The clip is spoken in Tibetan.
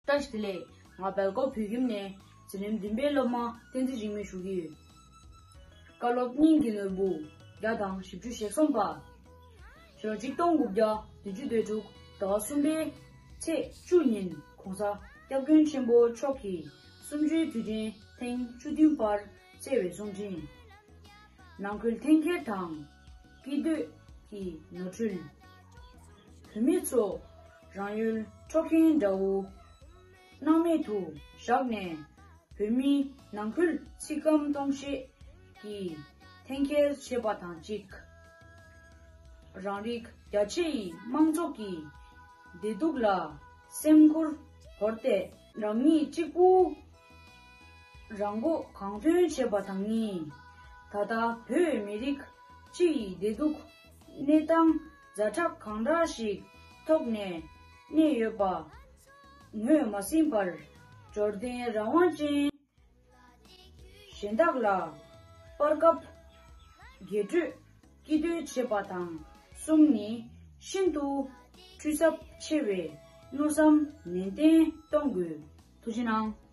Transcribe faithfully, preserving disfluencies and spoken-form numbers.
བཀྲ་ཤིས་བདེ་ལེགས། ང་སྦེལ་ཀོབ་བོད་ཁྱིམ་ནས་འཛིན་རིམ་བདུན་པའི་སློབ་མ་བསྟན་འཛིན་འཇིགས་མེད་ཞུ་གི་ཡོད། བཀའ་སློབ་སྙིང་གི་ནོར་བུ་བརྒྱ་དང་བཞི་བཅུ་ཞེ་གསུམ་པ། ཕྱི་ལོ་ཆིག་སྟོང་དགུ་བརྒྱ་བདུན་ཅུ་དོན་དྲུག་ཟླ་བ་གསུམ་པའི་ཚེས་བཅུ་ཉིན་གོང་ས་སྐྱབས་མགོན་ཆེན་པོ་མཆོག་གིས་གསུམ་བཅུའི་དུས་དྲན་ཐེངས་བཅུ་བདུན་པར་བསྩལ་བའི་གསུང་འཕྲིན། ནང་ཁུལ་འཐེན་འཁྱེར་དང་སྐྱིད་འདོད་ཀྱི་ནོར་འཁྲུལ། བོད་མི་ཚོ་རང་ཡུལ་འཕྲོག་མཁན་དགྲ་བོ་སྣང་མེད་དུ་བཞག་ནས། བོད་མིའི་ནང་ཁུལ་ཚིག་སྐམ་གཏོང་ཆེད་ཀྱི་འཐེན་འཁྱེར་བྱེད་པ་དང་གཅིག་རང་རིགས་རྒྱ་ཆེ་ཡི་དམངས་ཚོགས་ཀྱི་བདེ་སྡུག་ལ་སེམས་ཁུར་བོར་ཏེ། རང་ཉིད་གཅིག་པུ་རང་མགོ་གང་ཐོན་བྱེད་པ་དང་གཉིས། ད་ལྟ་བོད་མི་རིགས་སྤྱི་ཡི་བདེ་སྡུག་གནས་སྟངས་ཛ་དྲག་གང་འདྲ་ཞིག་ཐོག་ནས་གནས་ཡོད་པ་ངོས་མ་ཟིན་པར། འབྱོར་ལྡན་རང་དབང་ཅན་གཞན་དག་ལ་སྤར་སྐབས་རྒྱས་སྤྲོས་སྐྱིད་འདོད་བྱེད་པ་དང་གསུམ་ནི་ཤིན་ཏུ་འཁྲུལ་ཚབས་ཆེ་བའི་མནོ་བསམ་ནན་ཏན་གཏོང་དགོས། ཐུགས་རྗེ་གནང་།